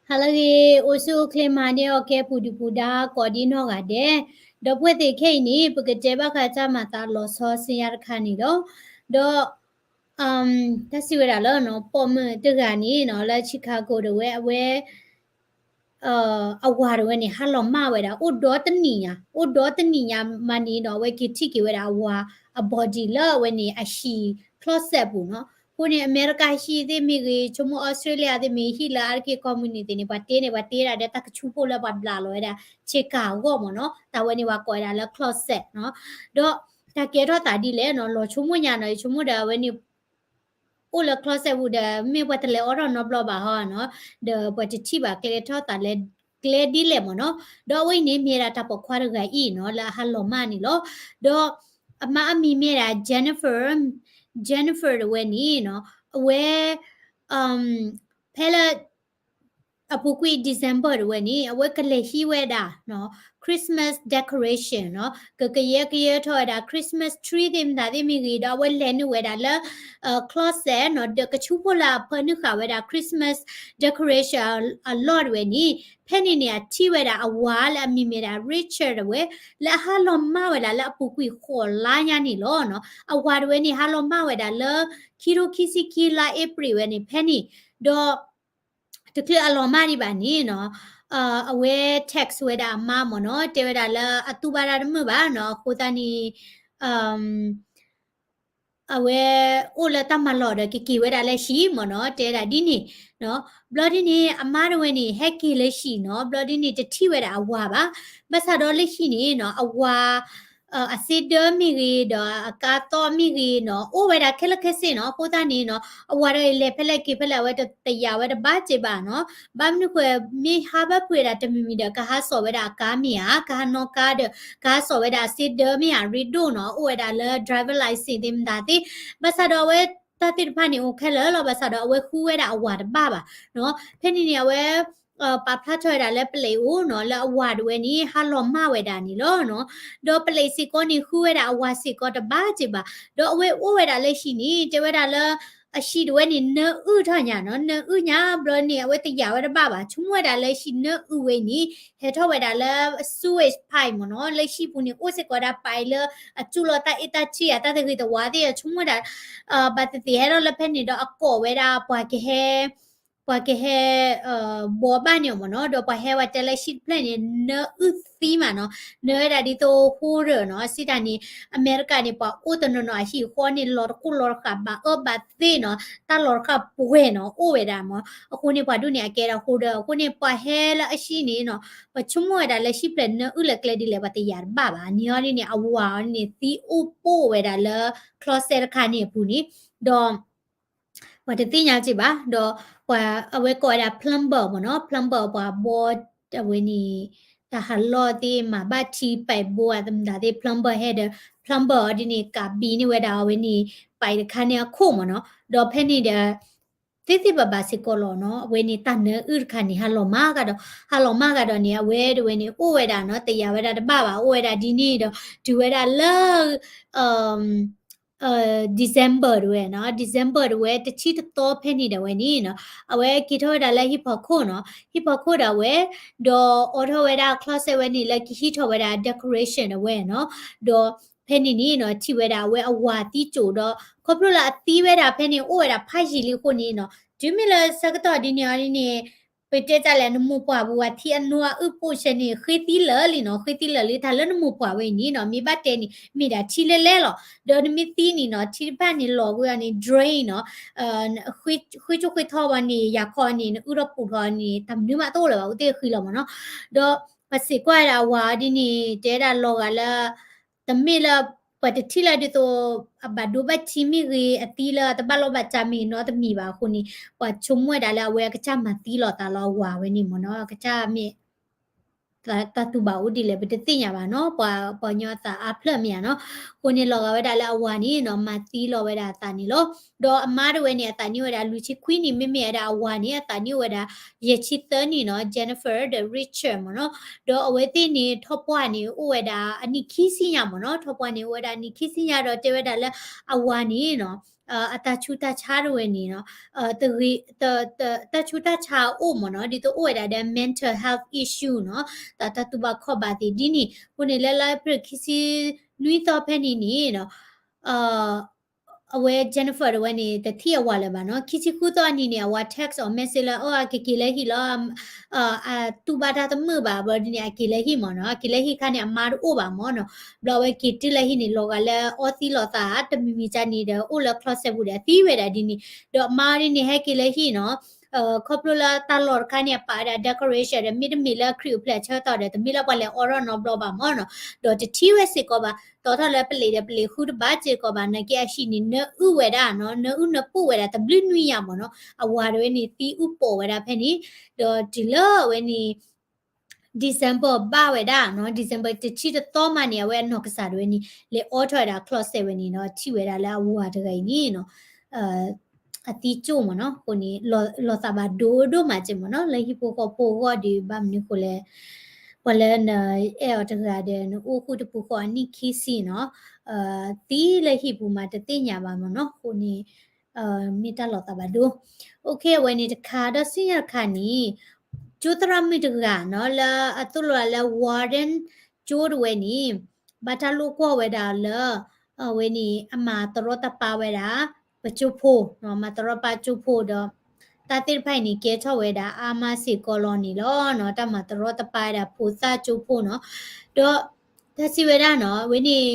ဟါလၢအဂ့ၤ, အိၣ်ဆူၣ်အိၣ်ချ့မၤန့ၢ်အီၣ်ကဲပူၤဒုးပူၤဒါကိးဒံနီၢ်ဂၤဒဲး, ဒီပုၢ်ဝဲၢ်သ့ၣ်ခဲအံၤန့ၣ် ပကတဲဘၣ်ဃးတၢ်မၤသးလီၤဆီဆူညါတခါန့ၣ်လီၤ. ဒီး တၢ်စံးဝဲဒၣ်လၢ ပိာ်မုၣ်တဂၤန့ၣ်နီၤ လၢ Chicago တဝဲ အဝဲ အဝၤတဝဲန့ၣ် ဟါလီၤမၢ်ဝဲဒၣ် အိၣ်ဒီတနံၣ်ညါ, အိၣ်ဒီတနံၣ်ညါမးန့ၣ်ဒီး အဝဲက့ၤထံၣ်က့ၤဝဲဒၣ်အဝၤအ body လၢအဝဲန့ၣ်အဟံၣ် closet ပူၤနီၤ. အဃိန့ၣ် အမဲရကၤဟံၣ်သ့ၣ်မ့ၢ်ဂ့ၤ, ဆိကမိၣ် Australia သ့ၣ်မ့ၢ်ဂ့ၤ, ဟံၣ်လၢအါတက့ၢ် community န့ၣ် ပှၤတ့န့ၣ် ပှၤတ့ဒၣ်ဒီးတၢ်ကဆူဖိလၢပှၤဘျးလီၤဝဲဒၣ် ဆ့ကၤအဂီၢ်မးနီၤ. တၢ်ဝဲန့ၣ်ပှၤကိးဝဲဒၣ်လၢ closet နီၤ. ဒီးတၢ်ကဲထီၣ်သးဒ်လဲၣ်နီၤ, လီၤဆိကမိၣ်ညါနီၤ, ယဆိကမိၣ်ဒီးအဝဲန့ၣ် အိၣ်လၢ closet ပူၤဒီး မ့ၢ်ပှၤတလဲၤအိးထီၣ်နီတဘျီဘၣ်ဟီနီၤ, ဒီးပှၤတထံၣ်ဘၣ်ကျဲထီၣ်သးလၢကျဲဒ်လဲၣ်မးနီၤ. ဒီးအဝဲအံၤန့ၣ် မ့ၢ်ဝဲဒၣ်တၢ်ပိာ်ခွါတဂၤအံၤနီၤ လၢအဟါလီၤမၢ်န့ၣ်လီၤ. ဒီးအမါအမံၤမ့ၢ်ဝဲဒၣ် Jennifer, Jennifer တဝဲန့ၣ်နီၤ, အဝဲ ဖဲလၢ အပူၤကွံာ် December တဝဲန့ၣ် အဝဲကလဲၤဟံးဝဲဒၣ် Christmas decoration နီၤ, ကကယဲကယဲထီၣ်ဝဲဒၣ် Christmas tree သ့ၣ်မတၤသ့ၣ်မ့ၢ်ဂ့ၤ, ဒီးအဝဲလဲၤနုာ်ဝဲဒၣ်လၢ closet နီၤ, ဒီးကဆူဖိလၢအဖၢနုာ်ဃာ်ဝဲဒၣ် Christmas decoration အလီၢ်တဝဲန့ၣ် ဖဲန့ၣ်န့ၣ် အထံၣ်ဝဲဒၣ်အဝၤလၢအမံၤမ့ၢ်ဒၣ် Richard တဝဲ လၢအဟါလီၤမၢ်ဝဲဒၣ်လၢအပူၤကွံာ်ဃိးလါညါန့ၣ်လီၤနီၤ. အဝၤတဝဲန့ၣ် ဟါလီၤမၢ်ဝဲဒၣ်လၢ ခံထိခံဆံခံ လါအ့ဖြ့ၣ်ဝဲန့ၣ် ဖဲန့ၣ်, ဒီး တချုးအလီၤမၢ်ဒံးဘၣ်န့ၣ်နီၤ, အဝဲ text ဝဲဒၣ်အမါမ့ၢ်နီၤ, တဲဝဲဒၣ်လၢအတူၢ်ဘၣ်တၢ်တမုာ်ဘၣ်နီၤ, အဃိသတးန့ၣ် အဝဲအိၣ်လၢတၢ်မၤလီၢ်ဒီးကက့ၤဝဲဒၣ်လၢဟံၣ်မ့ၢ်နီၤ, တဲဒၣ်ဒ်န့ၣ်နီၤ. ဘျီဒ်န့ၣ် အမါတဝဲန့ၣ် ဟဲက့ၤလၢဟံၣ်နီၤ, ဘျီဒ်န့ၣ် တထံၣ်ဝဲဒၣ်အဝၤဘၣ်. ဘၣ်ဆၣ်ဒီးလၢဟံၣ်န့ၣ်နီၤ အဝၤ အစ့ဒၢမ့ၢ်ဂ့ၤ ဒီးအကါသီမ့ၢ်ဂ့ၤနီၤ အိၣ်ဝဲဒၣ်ခဲလၢာ်ခဲဆ့နီၤ. အဃိသတးန့ၣ်နီၤ အဝၤဒီးလဲၤဖဲလဲၣ်က့ၤဖဲလဲၣ် အဝဲတယာ်ဝဲတဘၣ်က့ၤဘၣ်နီၤ. ဘၣ်မနုၤဃိ မ့ၢ်ဟးဘၣ်ပှဲၤဒၣ်တမံၤမံၤဒီး ကဟးစိာ်ဝဲဒၣ်အကါမ့ၢ်ဧါ, ကဟးနီၣ်ကါဒီး ကဟးစိာ်ဝဲဒၣ်အစ့ဒၢမ့ၢ်ဧါ, ရ့ဒိၣ်နီၤ, အိၣ်ဝဲဒၣ်လၢ driver license သ့ၣ်မတၤသ့ၣ်. ဘၣ်ဆၣ်ဒီးအဝဲတၢ်သ့ၣ်တဖၣ်န့ၣ်အိၣ်ခဲလၢာ်လီၤ, ဘၣ်ဆၣ်ဒီးအဝဲဃုဝဲဒၣ်အဝၤတဘၣ်ဘၣ်နီၤ. ဖဲန့ၣ်န့ၣ် အဝဲ ပာ်ဖျါထီၣ်ဝဲဒၣ်လၢပလံးအိၣ်နီၤ လၢအဝၤတဝဲန့ၣ် ဟးလီၤမၢ်ဝဲဒၣ်န့ၣ်လီၤနီၤ. ဒီးပလံးစ့ၢ်ကီးန့ၣ် ဃုဝဲဒၣ်အဝၤစ့ၢ်ကီးတဘၣ်က့ၤဘၣ်. ဒီးအဝဲအိၣ်ဝဲဒၣ်လၢဟံၣ်န့ၣ် တဲဝဲဒၣ်လၢ အဟံၣ်တဝဲန့ၣ် နၢအုၣ်ထီၣ်ညါနီၤ, နၢအုၣ်ညါဘျီန့ၣ် အဝဲတယာ်ဝဲတဘၣ်ဘၣ်. ဆိကမိၣ်ဝဲဒၣ်လၢဟံၣ်နၢအုၣ်ဝဲန့ၣ် ဟဲထီၣ်ဝဲဒၣ်လၢ sewage pipe မ့ၢ်နီၤ, လၢဟံၣ်ပူၤန့ၣ် အိၣ်စ့ၢ်ကီးဒၣ် pipe လၢအစူၢ်လီၤတၢ်အ့ၣ်တၢ်ထံၣ်ဧါ တၢ်တဂ့ၤတဝါသ့ၣ်ဧါ, ဆိကမိၣ်ဝဲဒၣ် ဘၣ်သ့ၣ်သ့ၣ်ဟဲထီၣ်လၢဖဲန့ၣ်ဒီး အကိးဝဲဒၣ်ပှၤကဟဲ ပှၤကဟဲ ဘှီဘၣ်န့ၢ်အီၤမ့ၢ်နီၤ, ဒီးပှၤဟဲဝဲတဲလၢဟံၣ်တဖျၢၣ်န့ၣ် နၢအုၣ်သံမးနီၤ, နၢဝဲဒၣ်ဒ်သိး hoarder နီၤ, စံးတၢ်န့ၣ် အမဲရကၤန့ၣ် ပှၤအိၣ်တနီၤနီၤ အဟံၣ်ဃီန့ၣ် လီၤတဃိၣ်လီၤတဃာ် ဘၣ်အၢဘၣ်သီနီၤ, တၢ်လီၤတဃာ်ပှဲၤနီၤ အိၣ်ဝဲဒၣ်မး, အဃိန့ၣ် ပှၤဒိၣ်န့ၣ် အကဲဒၣ် hoarder, အဃိန့ၣ် ပှၤဟဲလၢအဟံၣ်န့ၣ်နီၤ, ပှၤဆိကမိၣ်ဝဲဒၣ်လၢဟံၣ်ဖျၢၣ်နၢအုၣ်လၢကျဲဒ်လဲၣ် ပှၤတယာ်တဘၣ်ဘၣ်, န့ၣ်အီၤဒ်န့ၣ် အဝၤအီၤဒ်န့ၣ် သံအိၣ်ပိၢ်ဝဲဒၣ်လၢ closet တခါန့ၣ်အပူၤန့ၣ်, ဒီး ပှၤတသ့ၣ်ညါက့ၤဘၣ်, ဒီးပှၤအဝဲကိးဝဲဒၣ် plumber မ့ၢ်နီၤ, plumber ပှၤဘှီ အဝဲန့ၣ် တၢ်ဟးလီၢ်သ့ၣ် မၤဘၣ်ထံ ပၢၢ်ဘိ အသးမတၤသ့ၣ် plumber ဟဲဒီး plumber အီၤဒ်န့ၣ် ကးဘံန့ၢ်ဝဲဒၣ်အဝဲန့ၣ် ပၢ်တခါန့ၣ်အခိၣ်မ့ၢ်နီၤ, ဒီးဖဲန့ၣ်ဒီး သ့သ့ဘၣ်ဘၣ်စ့ၢ်ကီးလီၤနီၤ, အဝဲန့ၣ် တၢ်နၢအုၣ်တခါန့ၣ် ဟးလီၤမၢ်ကဒီး, ဟးလီၤမၢ်ကဒီးန့ၣ် အဝဲတဝဲန့ၣ် အိၣ်ဝဲဒၣ်နီၤ, တယာ်ဝဲဒၣ်တဘၣ်ဘၣ်, အိၣ်ဝဲဒၣ်ဒ်န့ၣ်ဒီး တုၤဝဲဒၣ်လၢ December တဝဲနီၤ, December တဝဲ တဆံတသီဖဲန့ၣ်ဒၣ်ဝဲန့ၣ်နီၤ, အဝဲက့ၤထီၣ်ဝဲဒၣ်လၢဟံၣ်ဖီခိၣ်နီၤ, ဟံၣ်ဖီခိၣ်ဒၣ်ဝဲ, ဒီးအိးထီၣ်ဝဲဒၣ် closet ဝဲန့ၣ် လၢကဟံးထီၣ်ဝဲဒၣ် decoration ဒၣ်ဝဲနီၤ, ဒီးဖဲန့ၣ်န့ၣ်နီၤ ထံၣ်ဝဲဒၣ်အဝဲအဝၤသံစိာ်ဒီး ခီဖျိလၢအသံဝဲဒၣ်ဖဲန့ၣ် အိၣ်ဝဲဒၣ်ဖးယံာ်လံအဃိန့ၣ်နီၤ, တုၤမ့ၢ်လၢဆၢကတီၢ်ဒ်န့ၣ်အီၤဒ်န့ၣ် ပတဲတၢ်လဲၣ် နမိၢ်ပှၢ်ပူၤ အထံအနိအုၣ်ပိာ်ဆဲန့ၣ် ဃ့သံလၢာ်လံနီၤ, ဃ့သံလၢာ်လံ တၢ်လၢနမိၢ်ပှၢ်ဝဲအံၤန့ၣ်နီၤ, မ့ၢ်ဘၣ်တဲန့ၣ် မ့ၢ်ဒၣ်ထံလၢလဲၣ်လီၤ, ဒီးနမ့ၢ်သံန့ၣ်နီၤ ထံတဖၣ်န့ၣ် လီၤကွံာ်အီၤန့ၣ် drain နီၤ, ဃ့ကၠိဃ့ထီဝဲန့ၣ် ယၤခီန့ၣ် နအုၣ်ထီၣ်ပူၤထီန့ၣ် တၢ်မနုၤမးတအိၣ်လၢၤဘၣ်, အိၣ်တ့ၢ်ဃံလီၤမ့ၢ်နီၤ, ဒီးပစံးကွၢ်ဝဲဒၣ်အဝၤအီၤဒ်န့ၣ် တဲဒၣ်လီၤဂာ်လၢ တမ့ၢ်လၢ ပှၤတထံၣ်လၢဒ်သိး အဘၣ်ဒိဘၣ်ထံးမ့ၢ်ဂ့ၤ အသံလၢတဘၣ်လီၢ်ဘၣ်စးမ့ၢ်နီတမံၤဘၣ်အဃိန့ၣ် ပှၤဆိကမိၣ်ဝဲဒၣ်လၢအဝဲအကစၢ်မၤသံလီၤသးလီၤ အဝၤဝဲန့ၣ်မ့ၢ်နီၤ အကစၢ်မ့ၢ် တၢ်တူၢ်ဘၣ်အိၣ်ဒ်လဲၣ် ပတသ့ၣ်ညါဘၣ်နီၤ ပှၤပှၤကညီအသးအါဖျၢၣ်မ့ၢ်ဧါနီၤ, အဃိ အဃိန့ၣ်လီၤဂာ်ဝဲဒၣ်လၢအဝၤန့ၣ်နီၤ မၤသံလီၤဝဲဒၣ်အသးန့ၣ်လီၤ. ဒီးအမါတဝဲန့ၣ် အသးနံၣ်ဝဲဒၣ်လွံၢ်ဆံခွံနံၣ် မ့မ့ၢ်ဝဲဒၣ်အဝၤန့ၣ် အသးနံၣ်အိၣ်ဝဲဒၣ် ယဲၢ်ဆံသၢနံၣ်နီၤ Jennifer ဒီး Richard မ့ၢ်နီၤ. ဒီးအဝဲသ့ၣ်န့ၣ် ထီၣ်ပှၢ်န့ၣ် အိၣ်ဝဲဒၣ်အနံၣ်ခံဆံညါမ့ၢ်နီၤ ထီၣ်ပှၢ်န့ၣ် အိၣ်ဝဲဒၣ်အနံၣ်ခံဆံညါဒီးတဲဝဲဒၣ်လၢ အဝၤန့ၣ်နီၤ အတၢ်ဆူးတၢ်ဆါတဝဲန့ၣ်နီၤ တဂ့ၤ တၢ်ဆူးတၢ်ဆါအိၣ်မ့ၢ်နီၤ ဒ်သိးအိၣ်ဝဲဒၣ်ဒီး mental health issue နီၤ တၢ်တၢ်တူၢ်ဘၣ်ခီၣ်ဘၣ်သ့ၣ်ဒ်န့ၣ် အဃိန့ၣ်လၢလါအ့ဖြ့ၣ်ခံဆံ နွံသီဖဲန့ၣ်န့ၣ်နီၤ အဝဲ Jennifer တဝဲန့ၣ် တထံၣ်အဝၤလၢၤဘၣ်နီၤ ခံဆံဃုသီအနံၤန့ၣ် အဝၤ text or message လၢအီၤ အကက့ၤလၢဟံၣ်လီၤ အတူၢ်ဘၣ်တၢ်တမုာ်ဘၣ် ဘျီဒ်န့ၣ် အက့ၤလၢဟံၣ်မ့ၢ်နီၤ အက့ၤလၢဟံၣ်ခါန့ၣ် အမါတအိၣ်ဘၣ်မ့ၢ်နီၤ ဘျီအဝဲက့ၤတုၤလၢဟံၣ်န့ၣ် လီၤဂာ်လၢအီသံလိာ်သး တမံၤမံၤကန့ၣ်ဒီး အိၣ်လၢ closet ပူၤဒီးအသံဝဲဒၣ်ဒ်န့ၣ် ဒီးအမါဒ်န့ၣ် ဟဲက့ၤလၢဟံၣ်နီၤ ခီဖျိလၢတၢ်လီၢ်တခါန့ၣ် အပာ်ဝဲဒၣ် decoration ဒီး မ့တမ့ၢ်လၢခရံာ်အိၣ်ဖျဲၣ်အဆၢကတီၢ်ဒီး တမ့ၢ်လၢပှၤလဲၤအိးထီၣ်နီတဘျီဘၣ်မ့ၢ်နီၤ ဒီးတထံၣ်ဝဲစ့ၢ်ကီးဘၣ် တီထီၣ်လၢပလံးဒီးပလံးဃုတဘၣ်စ့ၢ်ကီးဘၣ် နာ်က့အဟံၣ်န့ၣ် နၢအုၣ်ဝဲဒၣ်နီၤ နၢအုၣ်နၢပူၣ်ဝဲဒၣ် တဘျုးနွံညါမ့ၢ်နီၤ အဝၤတဝဲန့ၣ် သံအုၣ်ပိာ်ဝဲဒၣ်ဖဲန့ၣ် ဒီးတုၤလၢအဝဲန့ၣ် December ဘၣ်ဝဲဒၣ်နီၤ December တဆံတသီမးန့ၣ် အဝဲအနီၢ်ကစၢ်ဒၣ်ဝဲန့ၣ် လဲၤအိးထီၣ်ဝဲဒၣ် closet ဝဲန့ၣ်ဒီး ထံၣ်ဝဲဒၣ်လၢအဝၤတဂၤအံၤန့ၣ်နီၤ အသံကၠိၣ်မ့ၢ်နီၤ အဃိန့ၣ် လီၤသးဘၣ်ဒိဒိၣ်မးက့မ့ၢ်နီၤ လၢဟံၣ်ဖိဃီဖိအဂီၢ်ဒီး ဘၣ်မနုၤဃိလဲၣ် ပှၤလၢနအဲၣ်အီၤတဂၤဒီး နအိၣ်ဃုာ်တပူၤဃီအနံၣ်ခံဆံနီၤ သံလၢဟံၣ်ပူၤမးတသ့ၣ်ညါဘၣ်မ့ၢ်နီၤ အဃိန့ၣ် မ့ၢ်တၢ်လီၤသးဘၣ်ဒိ OK အဝဲန့ၣ်တခါ ဒီးဆူညါတခါန့ၣ် ကၠိသရၣ်မုၣ်တဂၤနီၤ လၢအသိၣ်လိလၢ Warden ကၠိတဝဲန့ၣ် ဘၣ်တၢ်လိာ်ကွီၢ်ဝဲဒၣ်လၢ အဝဲန့ၣ် အမၤတရီတပါဝဲဒၣ် ပကၠိဖိနီၤ မၤတရီတပါကၠိဖိဒီး တၢ်သ့ၣ်တဖၣ်အံၤန့ၣ် ကဲထီၣ်ဝဲဒၣ်အါမးစ့ၢ်ကီးလီၤန့ၣ်လီၤနီၤ တၢ်မၤတရီတပါဝဲဒၣ်ဖိသၣ်ကၠိဖိနီၤ ဒီး တၢ်စံးဝဲဒၣ်နီၤ အဝဲန့ၣ်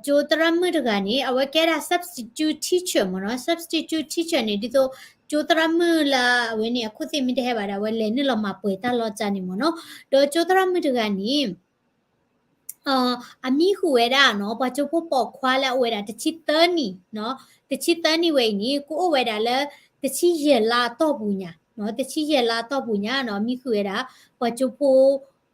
ကၠိသရၣ်မုၣ်တဂၤန့ၣ် အဝဲကဲဒၣ် substitute teacher မ့ၢ်နီၤ substitute teacher န့ၣ် ဒ်သိး ကၠိသရၣ်မုၣ်လၢအဝဲန့ၣ် အခိၣ်သ့ၣ်မ့ၢ်တဟဲဘၣ်ဒီး အဝဲလဲၤနုာ်လီၤမၤပှဲၤတၢ်လီၢ်ကၢန့ၣ်မ့ၢ်နီၤ ဒီးကၠိသရၣ်မုၣ်တဂၤန့ၣ် အမံဃုာ်ဝဲဒၣ်နီၤ ပှၤကၠိဖိပိာ်ခွါလၢအအိၣ်ဝဲဒၣ်တဆံသၢနံၣ်နီၤ တဆံသၢနံၣ်ဝဲအံၤန့ၣ် ကအိၣ်ဝဲဒၣ်လၢ တဆံယဲၢ်လါအတီၢ်ပူၤညါနီၤ တဆံယဲၢ်လါအတီၢ်ပူၤညါနီၤ မံဃုာ်ဝဲဒၣ် ပှၤကၠိဖိ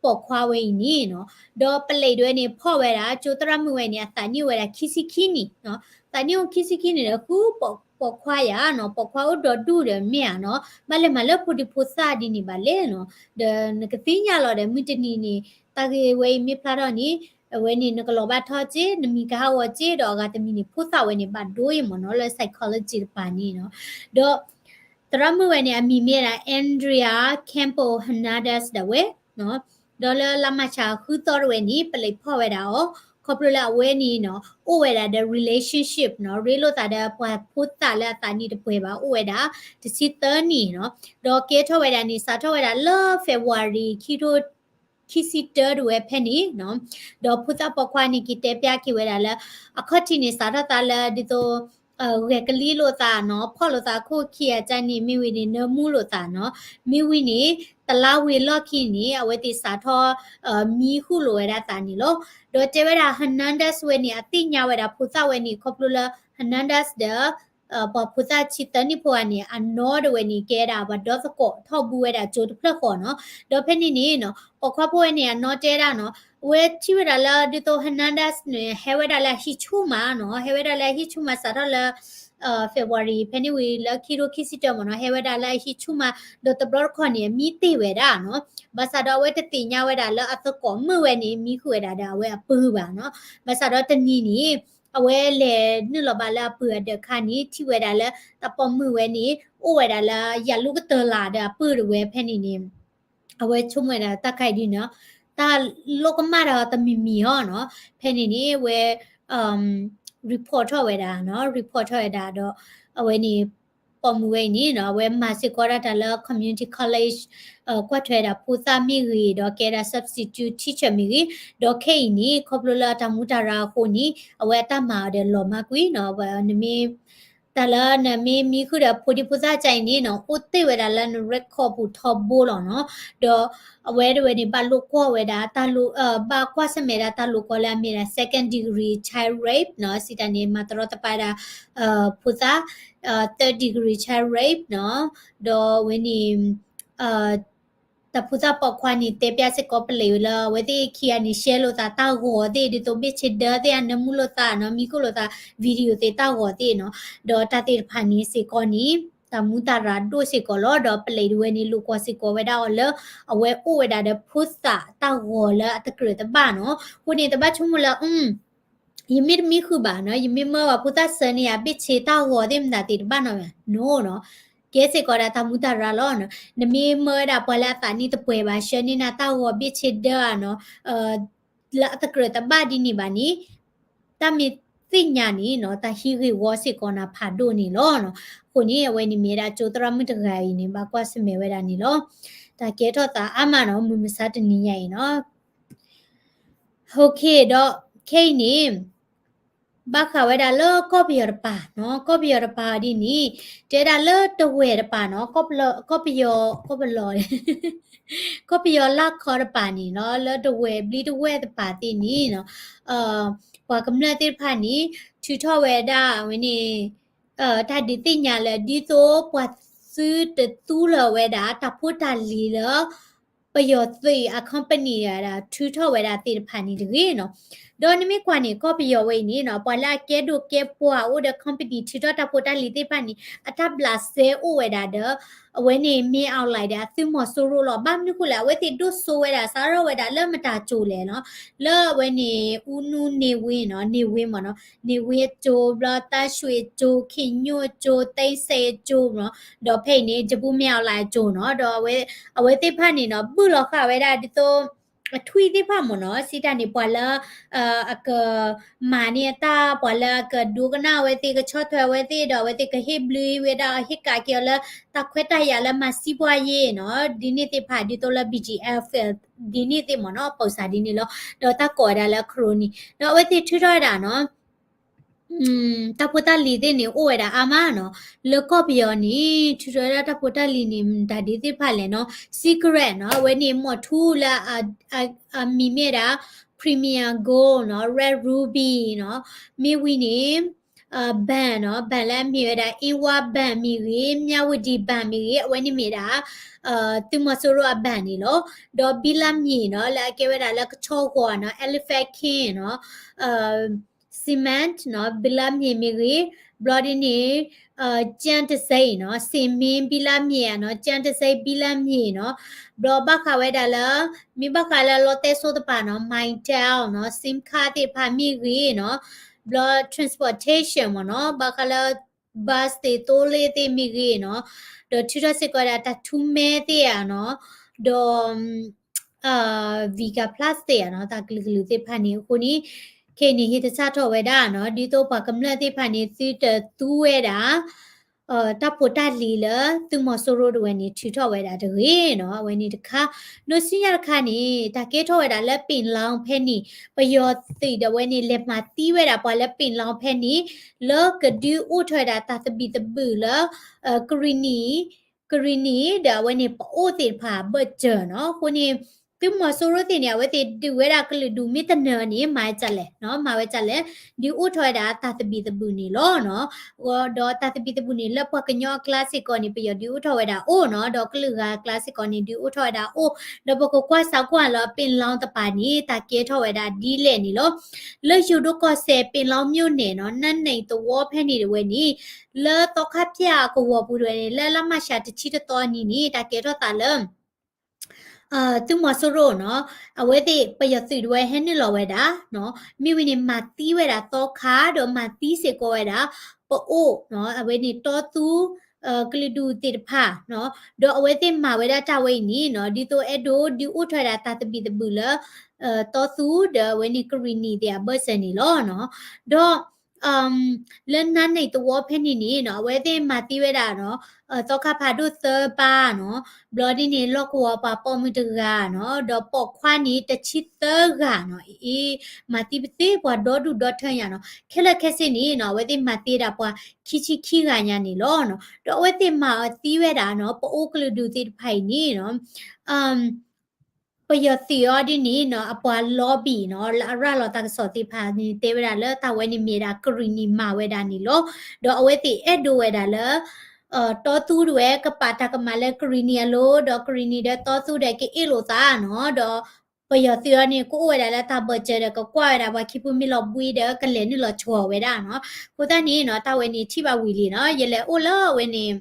ပိာ်ခွါဝဲအံၤန့ၣ်နီၤ ဒီးပလံးတဝဲန့ၣ် ဖီၣ်ဝဲဒၣ် ကၠိသရၣ်မုၣ်ဝဲန့ၣ် အသးနံၣ်အိၣ်ဝဲဒၣ်ခံဆံခံနံၣ်နီၤ သးနံၣ်အိၣ်ခံဆံခံနံၣ်ဒီး ဃုပိာ်ခွါယၤနီၤ ပိာ်ခွါအိၣ်ဒီးဒူၣ်ဒီးမ့ၢ်ဧါနီၤ ဘၣ်လဲၤမၤလၢဖိဒံဖိသၣ်ဒ်န့ၣ်ဘၣ်လဲၣ်နီၤ ဒီးနကသ့ၣ်ညါလီၤဒီး မုၢ်တနံၤန့ၣ် တၢ်ဂ့ၢ်ဝဲအံၤမ့ၢ်ဖျါထီၣ်န့ၣ် အဝဲန့ၣ် နကလီၤဘၣ်ထီၣ်က့ နမံၤကဟးဂီၤက့ ဒီးအဂၤတမံၤန့ၣ် ဖိသၣ်ဝဲန့ၣ် ဘၣ်ဒိအံၤမ့ၢ်နီၤ လၢ psychology တပၤန့ၣ်နီၤ ဒီး သရၣ်မုၣ်ဝဲန့ၣ် အမံၤမ့ၢ်ဒၣ် Andrea Campbell Hernandez ဒၣ်ဝဲနီၤ ဒီးလၢလါမၢ်ၡးဃုသီတဝဲန့ၣ် ပလံးဖီၣ်ဝဲဒၣ်အီၤ ခီဖျိလၢအဝဲန့ၣ်နီၤ အိၣ်ဝဲဒၣ်ဒီး relationship နီၤ ရ့လိာ်သးဒီးပှၤဖိသၣ်လၢအသးနံၣ်တပှဲၤဘၣ် အိၣ်ဝဲဒၣ် တဆံသၢနံၣ်နီၤ ဒီးကဲထီၣ်ဝဲဒၣ်န့ၣ် စးထီၣ်ဝဲဒၣ်လၢ February ခံထိ ခံဆံတၢတဝဲဖဲန့ၣ်နီၤ ဒီးဖိသၣ်ပိာ်ခွါန့ၣ် က့ၤတဲဖျါက့ၤဝဲဒၣ်လၢ အခီၣ်ထံးန့ၣ် စးထီၣ်သးလၢဒ်သိး ဂဲၤကလံၣ်လိာ်သးနီၤ ဖီၣ်လိာ်သးခိၣ်ခံအကၢန့ၣ် မ့ၢ်ဝံၤန့ၣ် နၢမူလိာ်သးနီၤ မ့ၢ်ဝံၤန့ၣ် တလါဝံၤအလီၢ်ခံန့ၣ် အဝဲသ့ၣ်စးထီၣ် မံဃုာ်လိာ်ဝဲဒၣ်သးန့ၣ်လီၤ. ဒီးတဲဝဲဒၣ် Hernandez ဝဲန့ၣ် အသ့ၣ်ညါဝဲဒၣ်ဖိသၣ်ဝဲန့ၣ် ခီဖျိလၢ Hernandez ဒီး ပှၤဖိသၣ်ဆံသၢနံၣ်ဖိဂၤန့ၣ် အနီၢ်တဝဲန့ၣ် ကဲဒၣ်ပှၤဒီသကိးထီၣ်ဘူဝဲဒၣ်ကၠိတဖျၢၣ်ဃီနီၤ. ဒီးဖဲန့ၣ်န့ၣ်နီၤ ပိာ်ခွါဖိဝဲန့ၣ် အနီၢ်တဲဒၣ်နီၤ အဝဲထံၣ်ဝဲဒၣ်လၢဒ်သိး Hernandez န့ၣ် ဟဲဝဲဒၣ်လၢအဟံၣ်ဆူၣ်မးနီၤ ဟဲဝဲဒၣ်လၢအဟံၣ်ဆူၣ်မး စးထီၣ်လၢ February ဖဲန့ၣ်ဝံၤလၢခံထိခံဆံတၢမးနီၤ ဟဲဝဲဒၣ်လၢအဟံၣ်ဆူၣ်မး ဒီးတဘျီတခီၣ်န့ၣ် အမံတ့ၢ်ဝဲဒၣ်နီၤ. ဘၣ်ဆၣ်ဒီးအဝဲတသ့ၣ်ညါဝဲဒၣ်လၢအသကိးမုၣ်ဝဲန့ၣ် မံဃုာ်ဝဲဒၣ်ဒီးအဝဲအပုၢ်ဘၣ်နီၤ. ဘၣ်ဆၣ်ဒီးတနံၤန့ၣ် အဝဲလဲၤနုာ်လီၤဘၣ်လၢအပုၢ်အဒၢးခါန့ၣ် ထံၣ်ဝဲဒၣ်လၢတၢ်ပိာ်မုၣ်ဝဲန့ၣ် အိၣ်ဝဲဒၣ်လၢယၤလူကတၢၢ်လၢ်ဒီးအပုၢ်တဝဲဖဲန့ၣ်န့ၣ် အဝဲဆိကမိၣ်ဝဲဒၣ်တၢ်ခါအံၤဒ်န့ၣ် တၢ်လိၣ်ကမၣ်ဒီးတမံၤမံၤအီၤနီၤ. ဖဲန့ၣ်န့ၣ် အဝဲ report ထီၣ်ဝဲဒၣ်နီၤ report ထီၣ်ဝဲဒၣ်ဒီး အဝဲန့ၣ် ပိာ်မုၣ်ဝဲအံၤန့ၣ်နီၤ အဝဲမၤစ့ၢ်ကီးဒၣ်တၢ်လၢ community college ကွၢ်ထွဲဒၣ်ဖိသၣ်မ့ၢ်ဂ့ၤ ဒီးကဲဒၣ် substitute teacher မ့ၢ်ဂ့ၤ ဒီးခဲအံၤန့ၣ် ခီဖျိလၢအတၢ်မူတၢ်ရၢအဃိန့ၣ် အဝဲအတၢ်မၤအီၤဒီးလီၤမၢ်ကွံာ်နီၤ နမ့ၢ် တၢ်လၢနမ့ၢ်မံဃုာ်ဒီးဖိဒံဖိသၣ်ကါအံၤန့ၣ်နီၤ အိၣ်တ့ၢ်ဝဲဒၣ်လၢန record ပူၤထီဘိလီၤနီၤ. ဒီးအဝဲတဝဲန့ၣ် ဘၣ်လိာ်ကွီၢ်ဝဲဒၣ် တၢ်လိာ် ဘၣ်ကွၢ်ဆၢၣ်မဲာ်ဒၣ်တၢ်လိာ်ကွီၢ်လၢအမ့ၢ်ဒၣ် second degree child rape နီၤ စံးတၢ်န့ၣ် မၤတရီတပါဒၣ် ဖိသၣ် third degree child rape နီၤ ဒီးဝဲန့ၣ် ဖိသၣ်ပိာ်ခွါန့ၣ် တဲပျၢ်စ့ၢ်ကီးပလံးလၢ အဝဲသ့ၣ်ခံဂၤန့ၣ် ရှဲလိာ်သးတၢ်ဂီၤသ့ၣ် ဒ်သိးဘ့ၣ်ဆ့ဒၢသ့ၣ် အနၢမူလိာ်သးနီၤ မံကိၣ်လိာ်သး video သ့ၣ်တၢ်ဂီၤသ့ၣ်နီၤ, ဒီးတၢ်သ့ၣ်တဖၣ်န့ၣ်စ့ၢ်ကီးန့ၣ် တၢ်မူးတၢ်ရၤဒိၣ်စ့ၢ်ကီးလီၤ. ဒီးပလံးတဝဲန့ၣ် လိာ်ကွီၢ်စ့ၢ်ကီးဝဲဒၣ်အီၤလၢ အဝဲအိၣ်ဝဲဒၣ်ဒီးဖိသၣ်တၢ်ဂီၤလၢအတကြၢးတဘၣ်နီၤ. အဃိန့ၣ် တဘၣ်ဆိကမိၣ်လၢ ယမ့ၢ်တမံဃုာ်ဘၣ်နီၤ, ယမ့ၢ်မၢဘၣ်ဖိသၣ်စၢန့ၣ် ယဘ့ၣ်ဆ့တၢ်ဂီၤသ့ၣ်မတၤသ့ၣ်တဘၣ်နီၤ, no နီၤ, ကဲစ့ၢ်ကီးဒၣ်တၢ်မူးတၢ်ရၤလီၤနီၤ. နမ့ၢ်မၢဝဲဒၣ်ပှၤလၢအသးနံၣ်တပှဲၤဘၣ် ဆှၢန့ၢ်နၤတၢ်ဂီၤဘ့ၣ်ဆ့ဒၢဧါနီၤ, လၢအတကြၢးတဘၣ်ဒ်န့ၣ်ဘၣ်န့ၣ် တၢ်မ့ၢ်သ့ၣ်ညါန့ၣ်နီၤ တၢ်ဟံးဂ့ၢ်ဝီစ့ၢ်ကီးနၤဖးဒိၣ်န့ၣ်လီၤနီၤ. အဃိန့ၣ် အဝဲန့ၣ်မ့ၢ်ဝဲဒၣ်ကၠိသရၣ်မုၣ်တဂၤအံၤန့ၣ် ဘၣ်ကွၢ်ဆၢၣ်မဲာ်ဝဲဒၣ်န့ၣ်လီၤ. တၢ်ကဲထီၣ်သးအါမးနီၤ မုၢ်မဆါတနံၤညါအံၤနီၤ. Okay ဒီးခဲအံၤန့ၣ် ဘၣ်ဃးဝဲဒၣ်လၢကီၢ်ပယီၤတပၤနီၤ, ကီၢ်ပယီၤတပၤဒ်န့ၣ် တဲဒၣ်လၢတဝဲၢ်တပၤနီၤ, ကီၢ်ပယီၤ ကီၢ်ပယီၤ ကီၢ်ပယီၤလၢခီတပၤန့ၣ်နီၤ, လၢတဝဲၢ်ဘျံးတဝဲၢ်တပၤသ့ၣ်န့ၣ်နီၤ, ပှၤကမျၢၢ်သ့ၣ်တဖၣ်န့ၣ် ထုးထီၣ်ဝဲဒၣ်အဝဲန့ၣ် တၢ်ဒုးသ့ၣ်ညါလၢ ဒ်သိးပှၤသုတသူလၢၤဝဲဒၣ် တၢ်ဖိတၢ်လံၤလၢ ပယီၤသုးအ company ဒၣ်ထုးထီၣ်ဝဲဒၣ်သ့ၣ်တဖၣ်န့ၣ်တဂ့ၤနီၤ. ဒီးနမ့ၢ်ကွၢ်န့ၣ် ကီၢ်ပယီၤဝဲအံၤန့ၣ်နီၤ, ပှၤလၢအကဲဒိၣ်ကဲပှၢ်အိၣ်ဒီး company ထုးထီၣ်တၢ်ဖိတၢ်လံၤသ့ၣ်တဖၣ်န့ၣ် အတၢ်ဘျးစဲအိၣ်ဝဲဒၣ်ဒီး အဝဲန့ၣ် မင်းအောင်လှိုင် ဒီးသုးမီၤစိရိၤလီၤ. ဘၣ်မနုၤဃိလဲၣ် အဝဲသ့ၣ်ဒိၣ်စိဝဲဒၣ် စးထီၣ်ဝဲဒၣ်လၢမတၤစိၤလဲၣ်နီၤ, လၢအဝဲန့ၣ် ဦးနု နေဝင်းနီၤ, နေဝင်းမ့ၢ်နီၤ, နေဝင်းအစိၤ ဘျီ သန်းရွှေ အစိၤ ခင်ညွန့် အစိၤ သိန်းစိန် အစိၤနီၤ, ဒီးဖဲအံၤန့ၣ် ဗိုလ်ချုပ်မင်းအောင်လှိုင် အစိၤနီၤ, ဒီးအဝဲသ့ၣ်တဖၣ်န့ၣ်နီၤ ဘုၣ်လီၤဃာ်ဝဲဒၣ်ဒ်သိး အထွံၣ်သ့ၣ်တဖၣ်မ့ၢ်နီၤ, စံးတၢ်န့ၣ် ပှၤလၢ အကမၤန့ၢ်အတၢ် ပှၤလၢအကဒိကနၣ်အဝဲသ့ၣ် ကဆီၣ်ထွဲအဝဲသ့ၣ် ဒီးအဝဲသ့ၣ်ကဟ့ၣ်ဘျုးဝဲဒၣ် ဟ့ၣ်ကးက့ၤအီၤလၢတၢ်ခွဲးတၢ်ယာ်လၢမၤစံၣ်ပှၢ်ယ့ၣ်နီၤ, ဒ်န့ၣ်သ့ၣ်တဖၣ် ဒ်သိးလၢ BGF ဒ်န့ၣ်သ့ၣ်မ့ၢ်နီၤ, ပိစါဒ်န့ၣ်လီၤ. ဒီးတၢ်ကိးဝဲဒၣ်လၢ ခရိနံၤ ဒီးအဝဲသ့ၣ်ထုးထီၣ်ဝဲဒၣ်နီၤ တၢ်ဖိတၢ်လံၤသ့ၣ်န့ၣ် အိၣ်ဝဲဒၣ်အါမးနီၤ, လၢကီၢ်ပယီၤန့ၣ် ထုးထီၣ်ဝဲဒၣ်တၢ်ဖိတၢ်လံၤန့ၣ် မတၤဒ်သ့ၣ်တဖၣ်လဲၣ်နီၤ, cigarette နီၤ, အဝဲန့ၣ် မီၣ်ထူလၢ အမံၤမ့ၢ်ဒၣ် Premium Gold နီၤ, Red Ruby နီၤ, မ့ၢ်ဝံၤန့ၣ် ဘဏ်နီၤ, ဘဏ်လၢအမ့ၢ်ဝဲဒၣ် အင်းဝါဘဏ် မ့ၢ်ဂ့ၤ, မြဝတီဘဏ် မ့ၢ်ဂ့ၤ, အဝဲန့ၣ်မ့ၢ်ဒၣ် သုးမီၤစိရိၤအဘဏ်န့ၣ်လီၤ. ဒီးဘိလပ်မြေနီၤ, လၢအကဲဝဲဒၣ်လၢကဆီဂီၤနီၤ, Elephant King နီၤ, cement နီၤ, ဘိလပ်မြေ မ့ၢ်ဂ့ၤ, ဘျီဒ်န့ၣ် ကျန်တံဆိပ် နီၤ, စ့မ့ၢ်ဘိလပ်မြေ နီၤ, ကျန်တံဆိပ် ဘိလပ်မြေ နီၤ, ဘျီဘၣ်ဃးဝဲဒၣ်လၢ မ့ၢ်ဘၣ်ဃးလၢလီတဲစိတပၤနီၤ, Mytel နီၤ, SIM card သ့ၣ်တဖၣ်မ့ၢ်ဂ့ၤနီၤ, ဘျီ transportation မ့ၢ်နီၤ, ဘၣ်ဃးလၢ bus သ့ၣ် သိလ့ၣ်သ့ၣ်မ့ၢ်ဂ့ၤနီၤ, ဒီးထုးထီၣ်စ့ၢ်ကီးဝဲဒၣ်တၢ်ထူမဲသ့ၣ်ဧါနီၤ, ဒီး Vega Plus သ့ၣ်ဧါနီၤ, တၢ်ကလုာ်ကလုာ်သ့ၣ်တဖၣ်န့ၣ် အဃိန့ၣ် ခဲအံၤန့ၣ် ဟ့ၣ်တၢ်စးထီၣ်ဝဲဒၣ်နီၤ, ဒ်သိးပှၤကမျၢၢ်သ့ၣ်တဖၣ်န့ၣ် သုတသူဝဲဒၣ် တၢ်ဖိတၢ်လံၤလၢ သုးမီၤစိရိၤတဝဲန့ၣ် ထုးထီၣ်ဝဲဒၣ်တဂ့ၤနီၤ, အဝဲန့ၣ်တခါ, ဒီးဆူညါတခါန့ၣ် တၢ်ကဲထီၣ်ဝဲဒၣ်လၢ ပ့ၣ်လီဖဲန့ၣ် ပယီၤသုးဒီးအဝဲန့ၣ် လဲၤမၤသံဝဲဒၣ်ပှၤလၢပ့ၣ်လီဖဲန့ၣ် လၢကဒုးအိၣ်ထီၣ်ဝဲဒၣ်တၢ်သဘံၣ်သဘုၣ်လၢ ကရံၣ်နံၣ် ကရံၣ်နံၣ် ဒီးအဝဲန့ၣ်ပအိၣ်သ့ၣ်တဖၣ်အဘၢၣ်စၢၤနီၤ, အဃိန့ၣ် သုးမီၤစိရိၤသ့ၣ်န့ၣ် အဝဲသ့ၣ်ဒုးဝဲဒၣ်ကလုာ်ဒူၣ်မ့ၢ်တနၢၤန့ၣ် မၤဝဲဒ်လဲၣ်နီၤ, မၤဝဲဒ်လဲၣ်, ဒုးအိၣ်ထီၣ်ဝဲဒၣ်တၢ်သဘံၣ်သဘုၣ်န့ၣ်လီၤနီၤ, ဒီးတၢ်သဘံၣ်သဘုၣ်န့ၣ် လၢပှၤကညီအကျါစ့ၢ်ကီးန့ၣ် ပယီၤဒုးအိၣ်ထီၣ်ဝဲဒၣ်အိၣ်နီၤ, ဒီးကလုာ်ဂၤအကျါစ့ၢ်ကီးန့ၣ် ဒုးအိၣ်ထီၣ်ဝဲဒၣ်အိၣ်, ဒီးပကကွၢ်စးကွၢ်လၢပ့ၣ်လီတပၤန့ၣ် တၢ်ကဲထီၣ်ဝဲဒၣ်ဒ်လဲၣ်န့ၣ်လီၤ. လၢယိၤဒိၣ်ကီၢ်စဲၣ် ပ့ၣ်လီမြို့နယ်နီၤ, နါနိၣ်သဝီဖဲန့ၣ်တဝဲန့ၣ် လၢသီခါဖၠၣ်အကဝီၤပူၤတဝဲန့ၣ် လၢလါမးရှးတဆံတသီအနံၤန့ၣ် တၢ်ကဲထီၣ်သးလၢ သုးမီၤစိရိၤနီၤ, အဝဲသ့ၣ်ပယီၤသုးတဝဲဟဲနုာ်လီၤဝဲဒၣ်နီၤ, မ့ၢ်ဝံၤန့ၣ် မၤသံဝဲဒၣ်သီခါ ဒီးမၤသံစ့ၢ်ကီးဝဲဒၣ် ပအိၣ်နီၤ, အဝဲန့ၣ်တီသူ ကလုာ်ဒူၣ်သ့ၣ်တဖၣ်နီၤ, ဒီးအဝဲသ့ၣ်မၤဝဲဒၣ်တၢ်ဝဲအံၤန့ၣ်နီၤ, ဒ်သိးအဲၣ်ဒိးဒုးအိၣ်ထီၣ်ဝဲဒၣ်တၢ်သဘံၣ်သဘုၣ်လၢ တီသူ ဒီးအဝဲန့ၣ်ကရံၣ်နံၣ်သ့ၣ်အဘၢၣ်စၢၤန့ၣ်လီၤနီၤ, ဒီး လၢနါနိၣ်သဝီဖဲန့ၣ်န့ၣ်နီၤ, အဝဲသ့ၣ်မၤသံဝဲဒၣ်နီၤ, သီခါဖးဒိၣ်သၢပၢ်နီၤ, ဘျီဒ်န့ၣ် လီၢ်ကဝီၤပှၤပိာ်မုၣ်တဂၤနီၤ, ဒီးပိာ်ခွါန့ၣ် တဆံသၢဂၤနီၤ, အ့ မၤသံပသ့ၣ်ပှၤဒီဒူၣ်ဒီထၢညါနီၤ, ခဲလၢာ်ခဲဆ့န့ၣ်နီၤ, အဝဲသ့ၣ်မၤသံဝဲဒၣ်ပှၤခံဆံခံဂၤညါန့ၣ်လီၤနီၤ, ဒီးအဝဲသ့ၣ်မၤသံဝဲဒၣ်နီၤ, ပအိၣ်ကလုာ်ဒူၣ်သ့ၣ်တဖၣ်အံၤန့ၣ်နီၤ ပယီၤသုးအီၤဒ်န့ၣ်နီၤ, အပှၤ lobby နီၤ, လၢအရၤလီၤတၢ်ကစီၣ်သ့ၣ်တဖၣ်န့ၣ် တဲဝဲဒၣ်လၢတၢ်ဝဲန့ၣ်မ့ၢ်ဒၣ်ကရံၣ်နံၣ်မၤဝဲဒၣ်န့ၣ်လီၤ. ဒီးအဝဲသ့ၣ်အဲၣ်ဒိးဝဲဒၣ်လၢ တီသူတဝဲ ကပာ်တၢ်ကမၣ်လၢကရံၣ်နံၣ်အလိၤ ဒီးကရံၣ်နံၣ်ဒီးတီသူဒီးကအ့ၣ်လိာ်သးနီၤ, ဒီးပယီၤသုးအံၤန့ၣ် ကအိၣ်ဝဲဒၣ်လၢတၢ်ဘၢၣ်စၢၤဒီး ကကွၢ်ဝဲဒၣ်ပှၤခံဖုမ့ၢ်လီၤဘှံးဒီး ကလဲၤနုာ်လီၤဆှီဝဲဒၣ်နီၤ. အဃိသတးန့ၣ်နီၤ တၢ်ဝဲန့ၣ်ထံၣ်ဘၣ်ဝံၤလံနီၤ, ယလဲၤအိၣ်လၢအဝဲန့ၣ်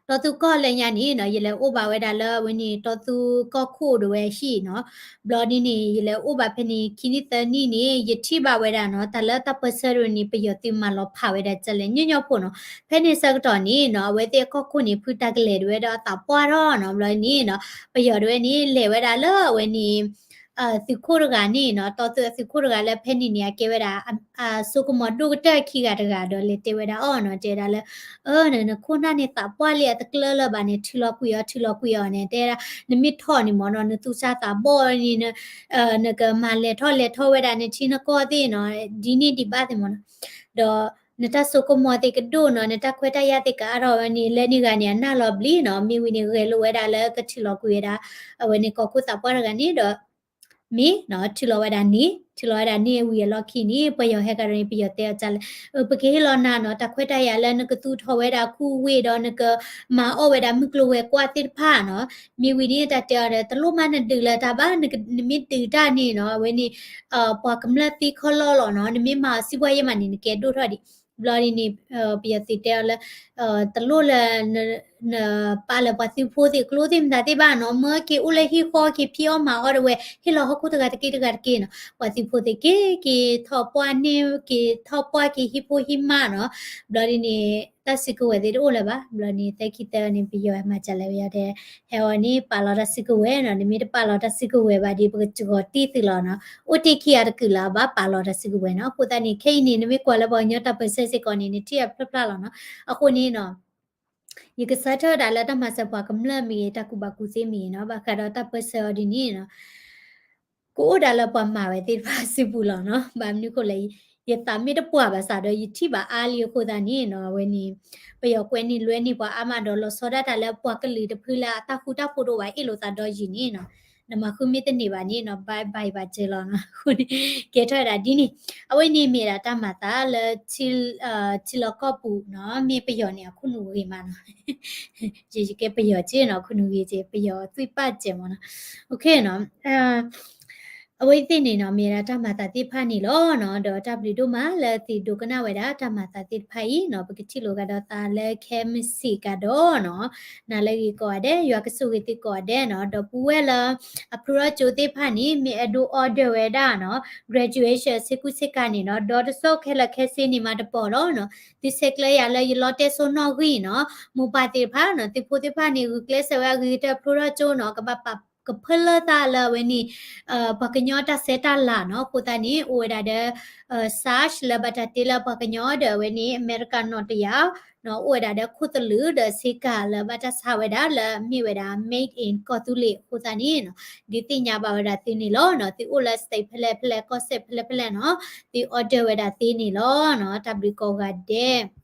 တီသူကီၢ်လၢညါန့ၣ်နီၤ, ယလဲၤအိၣ်ဘၣ်ဝဲဒၣ်လၢအဝဲန့ၣ် တီသူကီၢ်ခိၣ်ဒၣ်ဝဲဟံၣ်နီၤ. ဘျီဒ်န့ၣ် ယလဲၤအိၣ်ဘၣ်ဖဲန့ၣ် ခံနံၣ်သၢနံၣ်န့ၣ် ယထံၣ်ဘၣ်ဝဲဒၣ်နီၤ, တၢ်လၢတၢ်ပၢၢ်ဆၢဒၣ်န့ၣ် ပယီၤသုးမၤလီၤဖးဝဲဒၣ်ကလဲာ်ညီညီဖိနီၤ. ဖဲန့ၣ်ဆၢကတီၢ်န့ၣ်နီၤ, အဝဲသ့ၣ်အကီၢ်ခိၣ်န့ၣ် ဖုတၢ်ကလဲာ်ဒၣ်ဝဲဒီးအသးပှၢ်ထီၣ်နီၤ. ဘျီန့ၣ်နီၤ, ပယီၤဒၣ်ဝဲန့ၣ် လဲၤဝဲဒၣ်လၢအဝဲန့ၣ် သုးခိၣ်တဂၤန့ၣ်နီၤ, တီသူအသုးခိၣ်တဂၤလၢဖဲန့ၣ်န့ၣ် အကဲဝဲဒၣ် အစိကမီၤဒိၣ်ကတၢၢ်ခံဂၤတဂၤဒီး လဲၤတဲဝဲဒၣ်အီၤနီၤ, တဲဝဲဒၣ်လၢ အၢ နခိၣ်နၢ်န့ၣ်သးပှၢ်လံ အတကျၢလၢၤဘၣ်န့ၣ် ထုးလီၤကွံာ်အီၤ ထုးလီၤကွံာ်အီၤန့ၣ် တဲဝဲဒၣ် နမ့ၢ်ထီၣ်န့ၣ်မ့ၢ်နီၤ နသူၣ်စၢ်သးဘီၣ်န့ၣ် နကမၤလဲၤထီၣ်လဲၤထီၣ်ဝဲဒၣ်နထံနကီၢ်သ့ၣ်နီၤ, ဒ်န့ၣ်ဒံးဘၣ်သ့ၣ်မ့ၢ်နီၤ, ဒီးနတၢ်စိကမီၤသ့ၣ်ကဒိၣ်နီၤ, နတၢ်ခွဲးတၢ်ယာ်သ့ၣ်ကအါထီၣ်ဝဲန့ၣ် လၢန့ၢ်ဂၤန့ၣ် အနၢ်လီၤဘျံးနီၤ, မ့ၢ်ဝံၤန့ၣ် ဂဲၤလိာ်ဝဲဒၣ်လၢကထုးလီၤကွံာ်ဝဲဒၣ် အဝဲန့ၣ်ကီၢ်ခိၣ်သးပှၢ်တဂၤန့ၣ်ဒီး မ့ၢ်နီၤ ထုးလီၤဝဲဒၣ်န့ၣ် ထုးလီၤဝဲဒၣ်န့ၣ်အဝံၤအလီၢ်ခံန့ၣ် ပယီၤဟဲကဒီးန့ၣ် ပယီၤတဲအီၤဒ်လဲၣ်, အၢ ပကဟ့ၣ်လီၤနၤနီၤ တၢ်ခွဲးတၢ်ယာ်လၢနကသူၣ်ထီၣ်ဝဲဒၣ်ခူဝ့ၢ်ဒီး နကမၤအီၣ်ဝဲဒၣ်မုၢ်ကျိၤဝဲၤကွာ်သ့ၣ်တဖၣ်နီၤ, မ့ၢ်ဝံၤန့ၣ် တၢ်တဲအီၤဒီး တလိၣ်မးနဒုးလၢၤတၢ်ဘၣ်, နမ့ၢ်ဒုးတၢ်န့ၣ်နီၤ အဝဲန့ၣ် ပှၤကမျၢၢ်သံခီလီၢ်လီၤနီၤ, နမ့ၢ်မၤအီၤစံးဘှီယဲၢ်မးန့ၣ် နကဲဒိၣ်ထီၣ်ဒံး, ဘျီဒ်န့ၣ် ပယီၤသုးတဲအီၤလၢ တလိၣ်လၢ နပာ်လၢပှၤသုးဖိသ့ၣ်ကျိသ့ၣ်မတၤသ့ၣ်ဘၣ်နီၤ, မၢက့ၤအိၣ်လၢဟံၣ်ဃီက့ၤဖံးအီၣ်မၤအီၣ်ဒၣ်ဝဲ ဟ့ၣ်လီၤဟီၣ်ခိၣ်တဂၤတက့ၢ်တဂၤတက့ၢ်နီၤ, ပှၤသုးဖိသ့ၣ်က့ၤ က့ၤထီၣ်ပှၢ်န့ၣ် က့ၤထီၣ်ပှၢ်က့ၤဟံၣ်ဖိဟံၣ်မါနီၤ, ဘျီဒ်န့ၣ် တၢ်စုကဝဲၤသ့ၣ်တအိၣ်လၢၤဘၣ်, ဘျီန့ၣ် သၢခံသၢန့ၣ် ပယီၤမၤစၢၤလၢပယီၤတဲ ဟဲအီၤန့ၣ် ပာ်လီၤတၢ်စုကဝဲၤနီၤ, နမ့ၢ်တပာ်လီၤတၢ်စုကဝဲၤဘၣ်ဒီး ပကစှီၤတံၢ်သုလီၤနီၤ, အိၣ်တ့ၢ်ခံဂၤတကုာ်လၢၤဘၣ် ပာ်လီၤတၢ်စုကဝဲၤနီၤ, အဃိသတးန့ၣ် ခဲအံၤန့ၣ် နမ့ၢ်ကွၢ်လၢပှၤကညီတၢ်ပၢၢ်ဆၢစ့ၢ်ကီးန့ၣ် နထံၣ်အဖျၢၣ်ဖျၢၣ်လီၤနီၤ, အဃိန့ၣ်နီၤ ယကစးထၢၣ်ဒၣ်လၢတၢ်မၤစၢၤပှၤကမျၢၢ်မ့ၢ်ဂ့ၤ တၢ်ကူၣ်ဘၣ်ကူၣ်သ့မ့ၢ်ဂ့ၤနီၤ, ဘၣ်ဃးဒီးတၢ်ပၢၢ်ဆၢအီၤဒ်န့ၣ်နီၤ, ကအိၣ်ဒၣ်လၢပှၤမၤဝဲသ့ၣ်တဖၣ်စုပူၤလီၤနီၤ, ဘၣ်မနုၤအဃိလဲၣ်, ယသးမ့ၢ်တပှၢ်ဘၣ်ဆၣ်ဒီး ယထံၣ်ဘၣ်အါလံအဃိသတးန့ၣ်နီၤ, အဝဲန့ၣ် ပယီၤကွဲန့ၢ်လွဲန့ၢ်ပှၤအါမးဒီး လီၤဆီဒၣ်တၢ်လၢပှၤကလုာ်တဖုလၢအတၢ်ဃူတၢ်ဖိးတအိၣ်ဘၣ်အ့ၣ်လိာ်သးဒီးယံၤန့ၣ်နီၤ, နမၤဃုမ့ၢ်တန့ၢ်ဘၣ်န့ၣ်နီၤ bye bye ဘၣ်စၢၤလီၤနီၤ, အဃိန့ၣ် ကဲထီၣ်ဝဲဒၣ်ဒ်န့ၣ်, အဝဲန့ၣ်မ့ၢ်ဒၣ်တၢ်မၤသးလၢ ထံလီၢ်ကီၢ်ပူၤနီၤ, မ့ၢ်ပယီၤန့ၣ် အခိၣ်နူာ်ဂ့ၤမးနီၤ, ယကဲပယီၤက့နီၤ, အခိၣ်နူာ်ဂ့ၤက့ ပယီၤသွံၣ်ပာ်စဲးမးနီၤ, အဝဲသ့ၣ်န့ၣ်နီၤ မ့ၢ်ဒၣ်တၢ်မၤသးသ့ၣ်တဖၣ်န့ၣ်လီၤနီၤ, ဒီးတၢ်ဘျုးဒိၣ်မးလၢသုဒိကနၣ်ဝဲဒၣ်တၢ်မၤသးသ့ၣ်တဖၣ်အံၤနီၤ, ပကထံၣ်လိာ်ကဒီးသးလၢခဲမုၢ်ဆ့ၣ်ကဒီးနီၤ, နၤလၢအဂ့ၤကိးဂၤဒဲး, ယွၤကဆိၣ်ဂ့ၤသုကိးဂၤဒဲးနီၤ, ဒီပုၢ်ဝဲၢ်လၢ အဖျိထီၣ်ကၠိသ့ၣ်တဖၣ်န့ၣ် မ့ၢ်အဲၣ်ဒိး order ဝဲဒၣ်နီၤ, graduation ဆ့ကူဆ့ကၤန့ၣ်နီၤ, ဒီးတစိၢ်ခဲလၢာ်ခဲဆ့န့ၣ်မးတပီၤလီၤနီၤ, သုဆဲးကျၢယၤလၢယလီတဲစိနီၣ်ဂံၢ်နီၤ, မိၢ်ပၢ်သ့ၣ်တဖၣ်နီၤ, သုးဖိသ့ၣ်တဖၣ်န့ၣ် ဂုာ်ကျဲးစၢးဝဲအဂ့ၤကတၢၢ်ဖျိထီၣ်ကၠိနီၤ, ကဘၣ်ပာ်ကဖၢလၢသးလၢအဝဲန့ၣ် ပှၤကညီတၢ်ဆဲးတၢ်လၤနီၤ, အဃိသတးန့ၣ် အိၣ်ဝဲဒၣ်ဒီး sash လၢဘၣ်တၢ်တ့လၢပှၤကညီဒီးအဝဲန့ၣ် အမဲရကၤနီၣ်တယၢ်နီၤ, အိၣ်ဝဲဒၣ်ဒီးခိၣ်သလုးဒီးဆ့ကၤလၢဘၣ်တၢ်ဆါဝဲဒၣ်လၢမ့ၢ်ဝဲဒၣ် made in ကီၢ်သူလ့ၤအဃိသတးန့ၣ်နီၤ, ဒုးသ့ၣ်ညါဘၣ်ဝဲဒၣ်သုန့ၣ်လီၤနီၤ, သုအိၣ်လၢ state ဖဲလဲၣ်ဖဲလဲၣ် ကီၢ်စဲၣ်ဖဲလဲၣ်ဖဲလဲၣ်နီၤ, သု order ဝဲဒၣ်သ့န့ၣ်လီၤနီၤ, တၢ်ဘျုးကိးဂၤဒဲး